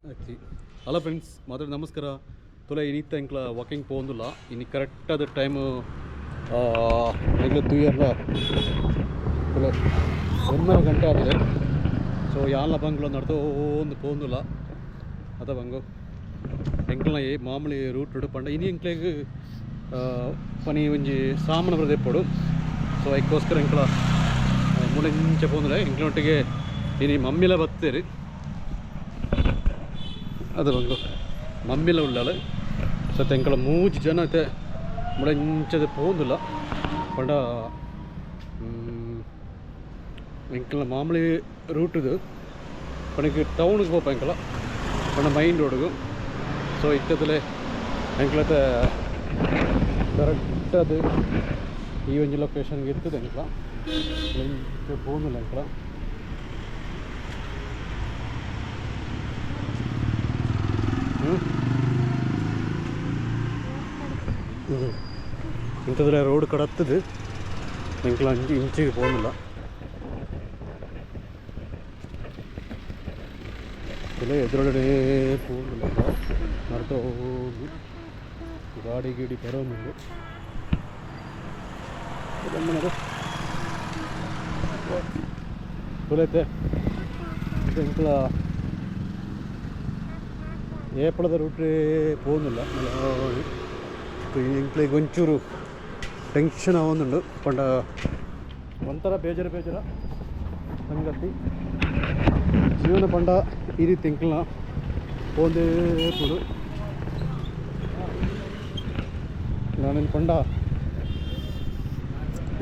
Hello friends, ಮಾತ್ರ ನಮಸ್ಕಾರ. ತುಲ ಇನ್ನಿತ್ತ ಎಂಕ್ಲ walking ಪೋಂದುಲ್ಲ. ಇನಿ ಕರೆಕ್ಟ್ ಆದ ಟೈಮು ಎಂಕ್ಲ ತೂಯರ್ಲ ತುಲೆ 1.5 ಗಂಟೆ ಆಗಿದೆ. ಸೊ ಯಾನ್ಲ ಬಂಗ್ಲ ನಡ್ತೋಂದು ಪೋಂದುಲ್ಲ. ಅದ ಬಂಗು ಎಂಕ್ಲನ ಏ ಮಾಮೂಲಿ ರೂಟ್ ಪಂಡ ಇನಿ ಎಂಕ್ಲೆಗ್ ಪನಿ ಒಂಜಿ ಸಾಮಾನು ಬರದೆಪ್ಪೊಡು. ಸೊ ಐಕ್ಕೋಸ್ಕರ ಎಂಕ್ಲ ಮುಳೆಂಚ ಪೋಂದುಲ್ಲ. ಎಂಕ್ಲನೊಟ್ಟಿಗೆ ಇನಿ ಮಮ್ಮಿಲ ಬತ್ತೇರು. ಅದು ಬಂಗು ಮಮ್ಮಿಲ ಉಳ್ಳಾಳು. ಸೊ ಎಂಕಲ ಮೂಜಿ ಜನ ಅತ್ತೆ ಮುಳೆಂಚದ ಪೋಂದುಲ್ಲ. ಪಂಡ ಎಂಕಲ್ನ ಮಾಮೂಲಿ ರೂಟುದು ಪಣಕ್ಕೆ ಟೌನ್ಗೆ ಪೋಪ ಎಂಕಲ ಪಂಡ ಮೈನ್ ರೋಡ್ಗು. ಸೊ ಇತ್ತದಲೇ ಎಂಕ್ಲತೆ ಕರೆಕ್ಟ್ ಅದು ಈ ಒಂಜಿ ಲೊಕೇಶನ್ಗೆ ಇರ್ತದೆ. ಎಂಕ್ಲ ಎಂಚ ಪೋಂದುಲ್ಲ ಎಂಕ್ಲ. ಹ್ಞೂ ಹ್ಞೂ ಇಂಥದ್ರಲ್ಲಿ ರೋಡ್ ಕಡತ್ತದು. ಎಂಕ್ಲ ಅಂಚಿ ಇಂಚಿಗೆ ಪೋಂದಿಲ್ಲ. ಇಲ್ಲ ಎದುರುಗಡೆ ಪೋಂದಿಲ್ಲ. ನಡ್ತೋಂದು ಗಾಡಿ ಗೀಡಿ ಬರೋನುಂಡು. ತುಲೈತೆ ಎಂಕ್ಲ ಏಪಳದ ರೂಟ್ರೇ ಪೋಂದಿಲ್ಲ. ಎಂಕ್ಲೆಗ್ ಒಂಚೂರು ಟೆನ್ಷನ್ ಆವೊಂದುಂಡು. ಪಂಡ ಒಂಥರ ಬೇಜಾರು ಬೇಜಾರ ಸಂಗತಿ ಜೀವನ. ಪಂಡ ಈ ರೀತಿ ಎಂಕ್ಲನ ಪೋಂದೇ ಪೋಡು. ನಾನೇನು ಪಂಡ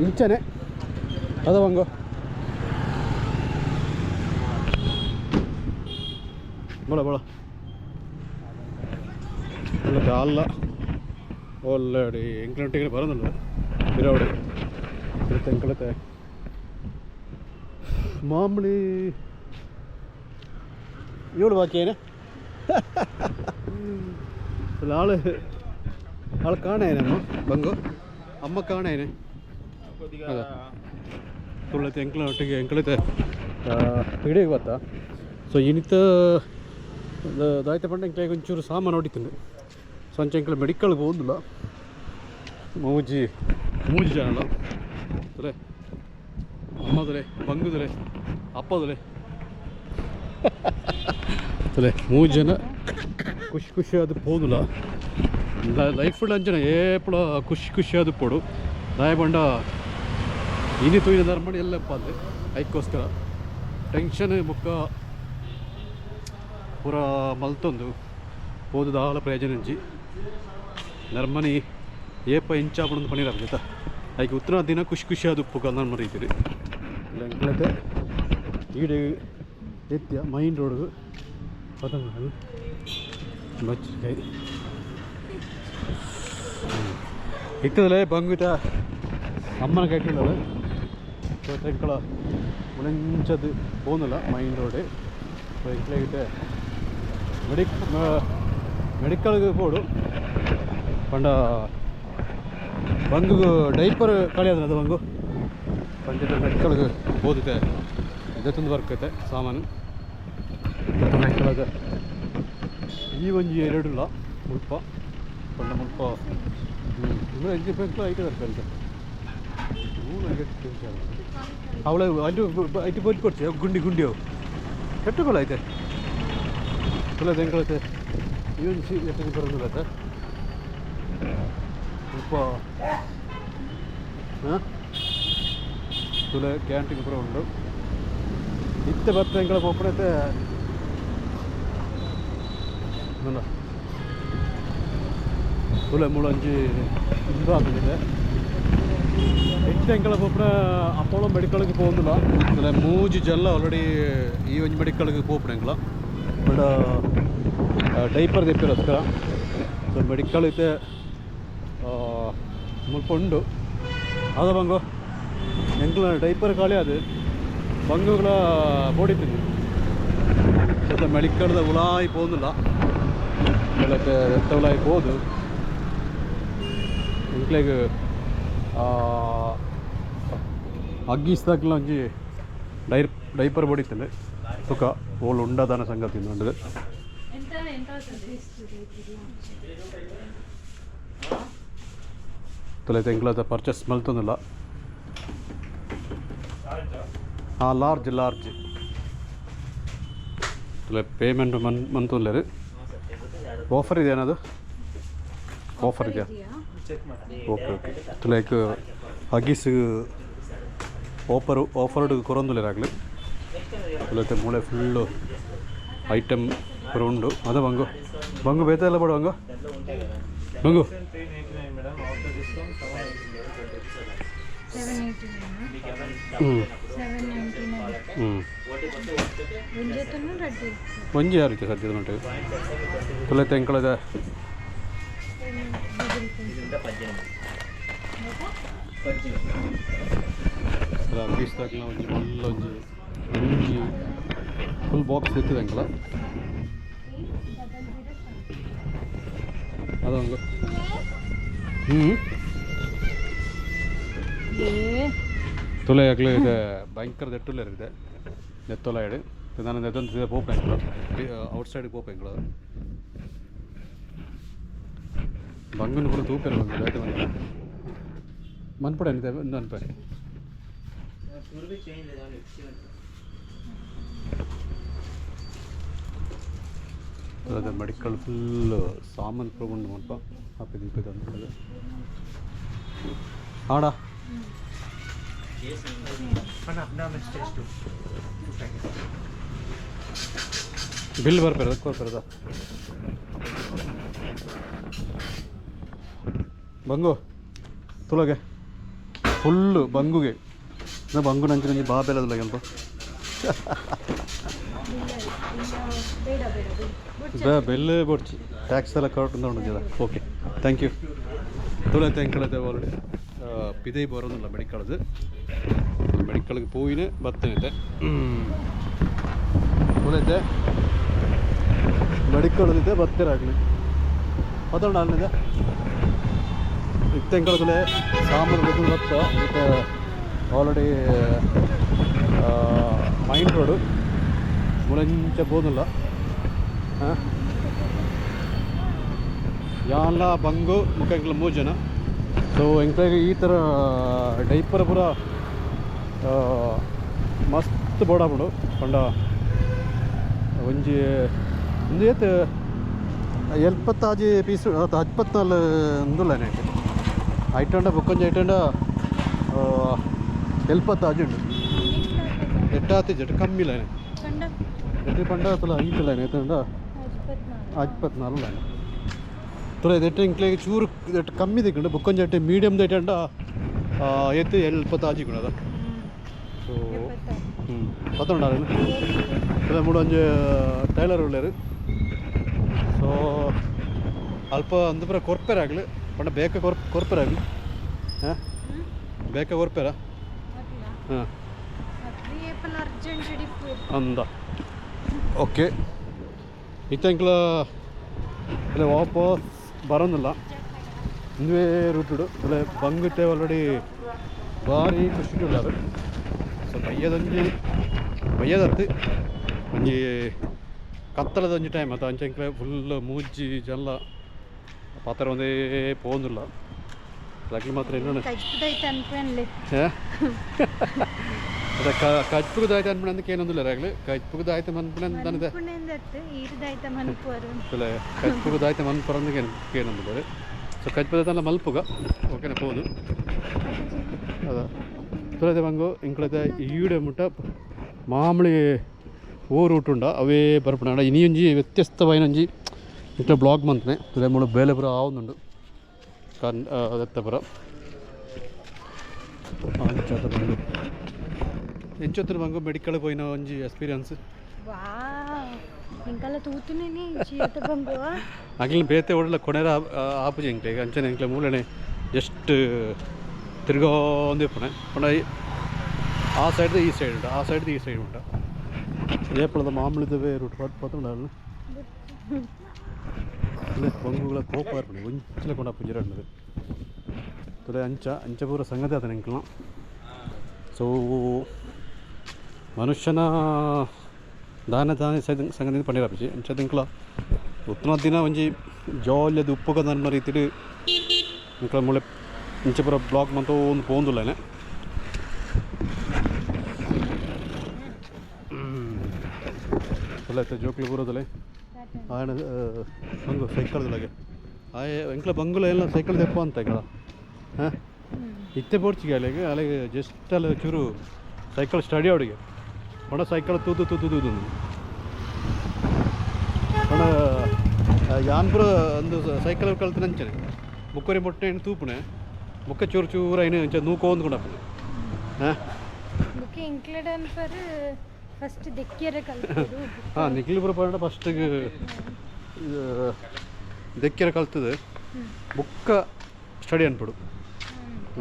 ಇಂಚನೆ ಅದ ಬಂಗು ಬಳ ಬಳ ಅಲ್ಲ ಅಲ್ಲ ಒಳ್ಳೆ ಎಂಕ್ಲಂಟಿಗೆ ಬರೋದಿಲ್ಲ ಬಿರಾವಡಿ ಎಂಕಳತೆ ಮಾಮೂಲಿ ಇವಳು ಬಾಕಿ ಏನೇ ಅಲ್ಲ. ಆಳು ಆಳು ಕಾಣೇನಮ್ಮ ಬಂಗು ಅಮ್ಮ ಕಾಣೇನೆ. ಅದ ತುಳತೆ ಎಂಕ್ಲ ಒಟ್ಟಿಗೆ ಎಂಕಳತೆ ಇಡೀ ಗೊತ್ತಾ. ಸೊ ಇನಿತ ದಾಯ್ತ ಪಂಡ ಎಂಕ್ಲೆ ಒಂಚೂರು ಸಾಮಾನು ಹೊಡಿತೀನಿ. ಸೊ ಅಂಚ ಎಂಕ್ಲ ಮೆಡಿಕಲ್ ಹೋದಿಲ್ಲ. ಮೂಜಿ ಮೂಜಿ ಜನ ತುಲೆ ಅಮ್ಮದುಲೆ ಬಂಗುದುಲೆ ಅಪ್ಪದುಲೆ ತುಲೆ ಮೂಜಿ ಜನ ಖುಷಿ ಖುಷಿಯಾದ ಪೋದುಲ. ಲೈಫ್ ಅಂಚನೆ ಏಪಳ ಖುಷಿ ಖುಷಿಯಾದ ಪೋಡು. ದಾಯ ಪಂಡ ಇನಿ ತೂಯಿನ ಧರ್ಮಣಿ ಎಲ್ಲಪ್ಪ ಅಂದೆ. ಐಕ್ಕೋಸ್ಕರ ಟೆನ್ಷನ್ ಬೊಕ್ಕ ಪೂರ ಮಲ್ತೊಂದು ಪೋದು ದಾಲ ಪ್ರಯೋಜನ ಒಂಜಿ. ನರ್ಮನಿ ಏಪ ಇಂಚಾಪುಂಡು ಪನೀರ್ ಆಪುಜತ್ತ. ಐಕ್ ಉತ್ತರ ದಿನ ಖುಷಿ ಖುಷಿಯಾದ ಉಪ್ಪು ನರ್ಮ ರೀತಿಡ್ ಎಂಕ್ಲತೆ ಈಡೆ ಎತ್ಯ ಮೈನ್ ರೋಡ್ಗು ಪತಂಗ ಬಚ್ಚಿಕಾಯಿ ಇತ್ತದಲೇ ಬಂಗುತ ಅಮ್ಮನ ಕೈട്ടുള്ളത്. ಸೊ ಎಂಕಲ ಮುಳಂಚದು ಪೋನುಲ ಮೈನ್ ರೋಡ್. ಸೊ ಎಂಕ್ಲೆಗಿತ್ತೆ ಮೆಡಿಕಲ್ಗೆ ಪೋಡು. ಪಂಡ ಬಂಗು ಡೈಪರ್ ಖಾಲಿ ಅದು ಬಂಗು ಪಂಚದ ಮೆಡಿಕಲ್ಗೆ ಹೋದಿತ್ತೆ ದೆತ್ತೊಂದು ವರ್ಕತ್ತೆ ಸಾಮಾನು. ಎಂಕಲದ ಈ ಒಂಜಿ ಎರಡುಲ ಮುಲ್ಪ ಪಂಡ ಮುಲ್ಪ ಎಂಚ ಎಂಕ್ಲ ಐತೆ ಬರ್ಪೆಂತ ಅವಳ ಅಲ್ಲಿ ಐತಿ ಬೋಲಿ ಕೊಡ್ಸಿ ಗುಂಡಿ ಗುಂಡಿ ಅವು ಕೆಟ್ಟುಕೊಳ ಐತೆ. ತುಲದ ಎಂಕಲತೆ ಈ ಒಂಜಿ ಸಿ ಎತ್ತದ ಬರೋದಿಲ್ಲ ಮುಲ್ಪ. ಹಾಂ ತುಲೆ ಕ್ಯಾಂಟೀನ್ ಪೂರ ಉಂಡು. ಇತ್ತೆ ಬತ್ತ ಎಂಕಲ ಪೋಪುನೈತೆ ತುಲೆ ಮುಳಂಜಿ ಇಂದು ಆತುಂಡಿದೆ. ಇತ್ತೆ ಎಂಕಲ ಪೋಪುನ ಅಪೋಲೋ ಮೆಡಿಕಲ್ಗೆ ಪೋಂದುಲ. ತುಲೆ ಮೂಜಿ ಜಲ್ಲ ಆಲ್ರೆಡಿ ಈ ಒಂಜಿ ಮೆಡಿಕಲ್ಗೆ ಪೋಪುನ ಎಂಕಲ. But diaper ದೆಪ್ಪಿರೋಸ್ಕರ. ಸೊ ಮೆಡಿಕಲ್ ಇತ್ತೆ ಮುಲ್ಪ ಉಂಡು. ಅದ ಬಂಗು ಎಂಕ್ಲ ಡೈಪರ್ ಖಾಲಿ ಅದು ಬಂಗುಗಳ ಬೋಡಿತೀನಿ. ಸ್ವಲ್ಪ ಮೆಡಿಕಲ್ದ ಉಲಾಯಿ ಪೋಂದುಲ್ಲ. ಎತ್ತ ಉಲಾಯಿ ಪೋದು ಎಂಕ್ಲೆಗ್ ಅಗ್ಗಿಸ್ದಾಕ್ಲ ಒಂಜಿ ಡೈಪರ್ ಬಡಿತಂಡೆ. ಸುಖ ಓಲು ಉಂಡದಾನ ಸಂಗತಿ ಉಂಡದು. ತುಲೆ ಎಂಕ್ಲದ ಪರ್ಚೇಸ್ ಮಲ್ತೊಂದಿಲ್ಲ. ಹಾಂ, ಲಾರ್ಜ್ ಲಾರ್ಜ್. ತುಲೆ ಪೇಮೆಂಟ್ ಮನ್ ಮಂತೊಂದುಲ್ಲೆರ್. ಆಫರ್ ಇದೆಯಾ? ಆಫರ್ ಇದೆಯಾ? Okay okay. ತುಲೆ ಹಗ್ಗಿಸ್ ಆಫರ್ ಆಫರ್ಡ್ ಕೊರೊಂದುಲ್ಲೆರ್ ಆಗ್ಲು. ತುಲೆತೆ ಮೂಳೆ ಫುಲ್ಲು ಐಟಮ್ ಪೂರ ಉಂಡು. ಅದ ಬಂಗು ಬಂಗು ಬೇತೆ ಎಲ್ಲ ಬೇಡ ಬಂಗು ಬಂಗು. 389 madam, after discount 7 789. ಹ್ಞೂ. 799. ಹ್ಞೂ. ಒಂಜೆತನು ರಡ್ಡಿ. ಒಂಜಿ ಯಾವ ರೀತಿ ಸದ್ಯದ ಮಟ್ಟಿಗೆ ತುಲೆ ಎಂಕಳದ. Google pay. ಹಗ್ಗಿಸ್ ದಾಕ್ಲ ಒಂಜಿ ಮಲ್ಲ ಒಂಜಿ ಒಂಜಿ ಫುಲ್ ಬಾಕ್ಸ್ ಇರ್ತದೆ ಅಂಕಲ. ಅದೊಂದು ಹ್ಞೂ. ತುಲೆ ಆಗಲಿ ಇದೆ, ಭಯಂಕರ ದೆಟ್ಟುಲ್ಲ ಇದೆ ನೆತ್ತೊಲ ಹೇಳಿ. ನಾನು ನೆತ್ತೊಂದು ಪೋಪ ಎಂಕಲ ಔಟ್ ಸೈಡ್ ಪೋಪ ಎಂಕಲ. ಬಂಗನ ಪೂರ ತೂಪೇರು ಬಂಗು ಆಯ್ತು. ಬಂದ ಮನ್ಪಡೆ ಅನ್ಪೆ. ಅದೇ ಮೆಡಿಕಲ್ ಫುಲ್ ಸಾಮಾನು ಪೂರ ಉಂಡು ಮಲ್ಪ ಆಪೆ ದೀಪದ ಅಂತ ಆಡ. ಬಿಲ್ ಬರ್ಪೇರ ಕೊರ್ಪೇರದ ಬಂಗು. ತುಲಗೆ ಫುಲ್ಲು ಬಂಗುಗೆ ನಾ ಬಂಗು ನಂಚಿನ ಬಾಬೆಲ್ಲ ಅಲ್ಪ. ಬೇಡ ಬೇಡ ಬೇಡ. ಬೆಲ್ ಬೊಡ್ಚಿ, ಟ್ಯಾಕ್ಸ್ ಎಲ್ಲ ಕರೆಕ್ಟ್ ಉಂಡು. Okay, thank you. ತುಲೆ thank. Already ಪಿದೈ ಬರೋದಿಲ್ಲ ಮೆಡಿಕಲ್ದು. ಮೆಡಿಕಲ್ಗೆ ಪೋಯಿನ ಬತ್ತನಿದೆ. ತುಲೈತೆ ಮೆಡಿಕಲ್ ಇದೆ, ಬತ್ತಿರಾಗಲಿ ಪತಂಡ ಅಲ್ಲಿದೆ. ಇತ್ತೆಂಕಳದಲ್ಲೇ ಸಾಮಾನು ಗೊತ್ತು ಬತ್ತ. ಇದಕ್ಕೆ ಆಲ್ರೆಡಿ ಮೈನ್ ರೋಡು ಮುಳಂಚ ಪೋದಿಲ್ಲ. ಹಾಂ, ಯಾನ್ಲ ಬಂಗು ಮುಖ ಎಂಕ್ಲ ಮೂರು ಜನ. ಸೊ ಎಂಕ್ಲಾಗ ಈ ಥರ ಡೈಪರ್ ಪೂರ ಮಸ್ತ್ ಬೋಡಾಪುಂಡು. ಪಂಡ ಒಂಜಿ ಒಂದು ಏತ್ ಎಲ್ಪತ್ತಾಜಿ ಪೀಸ್ ಅತ್ಪತ್ನಾಲ್ ಉಂದುಲ್ಲ. ಐಟಂಡ ಬೊಕ್ಕೊಂಜಿ ಐಟಂಡ ಎಲ್ಪತ್ತಾಜಿ ಉಂಡು. ಎಟ್ಟಾತಿ ಜಟ್ ಕಮ್ಮಿ ಲೈನ್. ಪಂಡ. ಎಟ್ಟು ಪಂಡ ಅತ್ತಲ ಐತು ಲೈನ್ ಎತ್ತಂಡ. 24. 24 ಲೈನ್. ತುಲ ಎಟ್ಟು ಎಂಕ್ಲೆಗ್ ಚೂರು ಎಟ್ಟು ಕಮ್ಮಿ ದಿಕ್ಕುಂಡು. ಬೊಕ್ಕೊಂಜಿ ಎಟ್ಟು ಮೀಡಿಯಮ್ ಐಟಂಡ ಎತ್ತು ಎಲ್ಪತ್ತಾಜಿ ಗುಣ ಅದ. ಸೊ ಹ್ಞೂ, ಪತ್ತೊಂಡ ತುಲ ಮೂಡು ಒಂಜಿ ಟೈಲರ್ ಉಳ್ಳೇರು. ಸೊ ಅಲ್ಪ ಅಂದು ಪೂರ ಕೊರ್ಪೆರಾಗ್ಲಿ ಪಂಡ ಬೇಕ ಕೊರ್ ಕೊರ್ಪೆರಾಗ್ಲಿ. ಹಾಂ, ಬೇಕ ಕೊರ್ಪೆರ. ಹಾಂ. ಏಪಲ ಅರ್ಜೆಂಟ್ ಡಿಪ್ಪು. ಅಂದ ಓಕೆ. ಇತ್ತೆಂಕ್ಲ ಇಲ್ಲ ವಾಪಸ್ ಬರೋದಿಲ್ಲ, ಇಂದುವೇ ರೂಟುಡು. ಇಲ್ಲ ಬಂಗುತ್ತೆ ಆಲ್ರೆಡಿ ಭಾರಿ ಖುಷಿ ಉಳ್ಳಾರು. ಸೊ ಬಯ್ಯದೊಂಜಿ ಬಯ್ಯದತ್ತು ಒಂಜಿ ಕತ್ತಲದ ಒಂಜಿ ಟೈಮ್ ಅತ್ತ. ಅಂಚೆ ಎಂಕ್ಲೆ ಫುಲ್ ಮೂಜಿ ಜಲ್ಲ ಪಾತ್ರ ಒಂದೇ ಪೋಂದಿಲ್ಲ ಅಕ್ಲಿ ಮಾತ್ರ ಇಲ್ಲ. ಕಜ್ಪುದೈತೆ ಅನ್ಪನ್ಲೆ. ಅದೇ ಕಜ್ಪುಗದಾಯ್ತು ಅನ್ಬಿಡ ಅಂದಕ್ಕೆ ಏನೊಂದಿಲ್ಲ ಆಗಲಿ. ಕಜ್ಪುಗದಾಯ್ತು ಮನ್ಪುಣ ಅಂತಾನಿದೆ. ಮನ್ಪುಣೆಂದತ್ತು ಈರ್ದಾಯ್ತ ಮನ್ಪುವರು. ಇಲ್ಲ, ಕಜ್ಪುಗದಾಯ್ತು ಮನ್ಪುರಂದಿಗೆ ಏನೊಂದಿಲ್ಲ. ಸೊ ಕಜ್ಪುದಾಯ್ತಲ್ಲ ಮಲ್ಪುಗ. ಓಕೆನಾ? ಪೋದು ಅದ ತುಲತೆ ಬಂಗು ಇಂಕ್ಲತೆ ಈಡೆ ಮುಟ್ಟ ಮಾಮೂಲಿ ಓ ರೂಟ್ ಉಂಡ ಅವೇ ಬರ್ಪುಣ. ಇನಿಯೊಂಜಿ ವ್ಯತ್ಯಸ್ತವಾಯಿನೊಂಜಿ ಇಟ್ಲ ಬ್ಲಾಗ್ ಮಂತ್ನೆ. ತುಲೆ ಮೂಳು ಬೇಲೆ ಪೂರ ಆವೊಂದುಂಡು ಕನ್ ದತ್ತ ಪೂರ ಅಂಚಾತ ಬಂಗು. ಎಂಚೊತ್ತಿನ ಬಂಗು ಮೆಡಿಕಲ್ ಪೋಯಿನ ಒಂಜಿ ಎಕ್ಸ್ಪೀರಿಯನ್ಸ್? ವಾವ್, ಇಂಕಲ್ಲ ತೂತುನೇನಿ ಜೀತ ಬಂಗು. ಅಗ್ಲಿನ ಬೇತೆ ಓಡಲ ಕೊನೆರ ಆಪುಜಿ ಎಂಕ್ಲೆ. ಈಗ ಅಂಚನೆ ಎಂಕ್ಲೆ ಮೂಲನೆ ಜಸ್ಟ್ ತಿರ್ಗೋಂದು ಇಪ್ಪುನೆ. ಪಂಡ ಆ ಸೈಡ್ ಈ ಸೈಡ್ ಉಂಟು, ಆ ಸೈಡ್ ಈ ಸೈಡ್ ಉಂಟು. ಏಪಳದ ಮಾಮೂಲಿದವೇ ರೂಟ್ ಪತ್ತುಂಡ. ಇಲ್ಲ ಬಂಗುಗಳ ಕೋಪ ಇರ್ಪುಣೆ ಒಂಚಿಲ ಕೊಂಡ ಪುಂಜಿರ ತುಲೆ. ಅಂಚ ಅಂಚ ಪೂರ ಸಂಗತಿ ಆತನ ಎಂಕ್ಲ. ಸೊ ಮನುಷ್ಯನ ದಾನ ದಾನ ಸಂಗತಿ ಪಂಡಿರಪುಜಿ ಅಂಚ ತಿಂಕ್ಲ. ಉತ್ತನ ದಿನ ಒಂಜಿ ಜಾಲಿಯದ ಉಪ್ಪುಗ ನನ್ಮ ರೀತಿಡ್ ಇಂಕಲ ಮುಳೆ ಇಂಚಪುರ ಬ್ಲಾಗ್ ಮಂತೊಂದು ಪೋಂದುಲ್ಲೇನೆ. ಒಳ್ಳೆ ಜೋಕ್ಲು ಬರೋದಲ್ಲೇ ಆಯನ ಬಂಗು ಸೈಕಲ್ದೊಳಗೆ ಆಯೆ ಎಂಕ್ಲ ಬಂಗುಲ ಎಲ್ಲ ಸೈಕಲ್ ದೆಪ್ಪ ಅಂತ ಎಂಕಲ. ಹಾಂ, ಇತ್ತೆ ಬೋಡ್ಚಿಗೆ ಅಲೆಗೆ ಅಲೆಗೆ ಜಸ್ಟ್ ಅಲ್ಲ ಚೂರು ಸೈಕಲ್ ಸ್ಟಡಿ ಅವಡಿಗೆ ಪಣ ಸೈಕಲ್ ತೂತು ತೂತು ತೂತು ಪಣ ಯಾನ್ ಪೂರ ಒಂದು ಸೈಕಲ್ ಕಲ್ತು ನಂಚನೆ ಬುಕ್ಕೊರಿ ಮೊಟ್ಟೆ ತೂಪುಣೆ ಬೊಕ್ಕ ಚೂರು ಚೂರು ಐನು ಅಂಚ ನೂಕೋಂದು ಹಾಂ. ಬುಕ್ ಇಂಕ್ಲೆಡ್ ಅನ್ಪರ್ ಫಸ್ಟ್ ದೆಕ್ಕಿಯರ ಕಲ್ಪೊಡು. ಹಾಂ, ನಿಖಿಲ್ ಪೂರ ಪಂಡ ಫಸ್ಟಿಗೆ ದೆಕ್ಕಿರ ಕಲ್ತದೆ, ಬುಕ್ಕ ಸ್ಟಡಿ ಅನ್ಪಡು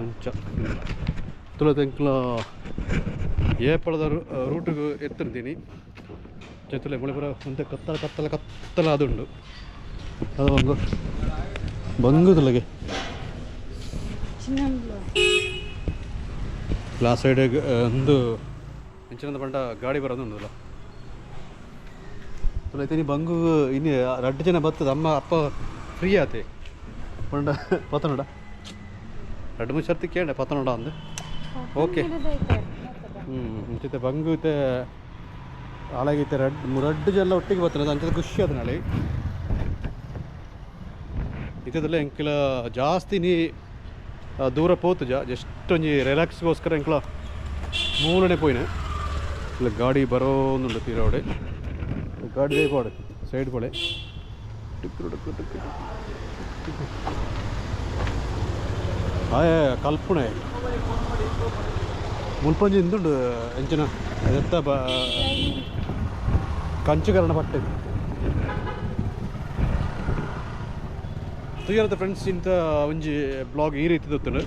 ಅಂಚ. ತುಳ ಎಂಕ್ಲ ಏಪಳದ ರೂಟಿಗೆ ಎತ್ತಿರ್ತೀನಿ ಚತುಲೆ ಮುಳೆ ಪೂರ ಒಂತೆ ಕತ್ತಲ ಕತ್ತಲ ಕತ್ತಲ ಅದುಂಡು. ಅದು ಬಂಗು ಬಂಗು ತುಲಗೆ. ಚಿನ್ನ. ಲಾಸ್ಟ್ ಸೈಡ್ ಒಂದು ಅಂಚಿನ ಪಂಡ ಗಾಡಿ ಬರೋದುಂಡಲ್ಲ ತುಲ. ಇನಿ ಬಂಗು ಇನ್ನು ರಡ್ಡು ಜನ ಬರ್ತದೆ. ಅಮ್ಮ ಅಪ್ಪ ಫ್ರೀ ಆತೆ ಪಂಡ ಪತನಡ ರಡ್ಡು ಮೂರು ಸರ್ತಿ ಕೇಂಡ ಪತನಡ ಅಂದು. ಓಕೆ. ಹ್ಞೂ, ಅಂಚಿತೆ ಬಂಗು ಇತ್ತೆ ಹಾಳಾಗೈತೆ. ರಡ್ಡು ರಡ್ಡು ಜನ ಒಟ್ಟಿಗೆ ಬರ್ತದೆ, ಅಂಚದ ಖುಷಿ ಅದು. ನಾಳೆ ಇತ್ತದಲ್ಲ ಎಂಕಲ ಜಾಸ್ತಿ ನೀ ದೂರ ಪೋತು ಜಾ ಜಸ್ಟ್ ಒಂಜಿ ರಿಲ್ಯಾಕ್ಸ್ಗೋಸ್ಕರ ಎಂಕಲ ಮೂಲನೆ ಪೋಯಿನ. ಇಲ್ಲ, ಗಾಡಿ ಬರೋಂದುಂಡು ತೀರೋಡೆ. ಗಾಡಿ ಬೋಡೆ side ಬೋಡೆ tick tick tick tick. ಆಯ್ ಕಲ್ಪುಣೆ ಮುಲ್ಪಂಜಿ ಇಂದುಂಡು ಎಂಚಿನ ಎತ್ತ ಬ ಕಂಚುಕರಣ ಪಟ್ಟೆ ತುಯ್ಯರದ ಫ್ರೆಂಡ್ಸ್. ಇಂಥ ಒಂಜಿ ಬ್ಲಾಗ್ ಈ ರೀತಿ ದೊತ್ತುಂಡು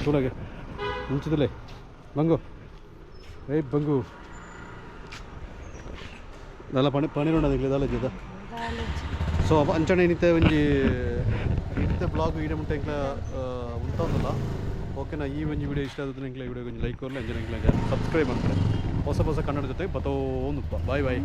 ತೂಲಗೆ ಮುಂಚದಲ್ಲೇ. ಬಂಗು, ಏಯ್ ಬಂಗು, ದಾಲ ಪಣಿ ಪಣಿರುಂಡ ದಾಲ ಜದ. ಸೊ ಅಂಚನೆ ಏನಿತ್ತೆ ಒಂಜಿ ಇತ್ತೆ ಬ್ಲಾಗ್ ಈಡೆ ಮುಟ್ಟ ಎಂಕ್ಲ ಉಂತೊಂದುಲ್ಲ. ಓಕೆನಾ? ಈ ಒಂಜಿ ವಿಡಿಯೋ ಇಷ್ಟ ಆದ್ರೆ ಎಂಕ್ಲ ವಿಡಿಯೋ ಒಂಜಿ ಲೈಕ್ ಕೊರ್ಲೆ. ಅಂಚನೆ ಎಂಕ್ಲ ಸಬ್ಸ್ಕ್ರೈಬ್ ಮಾಡ್ತಾರೆ. ಹೊಸ ಹೊಸ ಕನ್ನಡ ಜೊತೆ ಬತ್ತೋಂದುಪ್ಪ. Boy boy.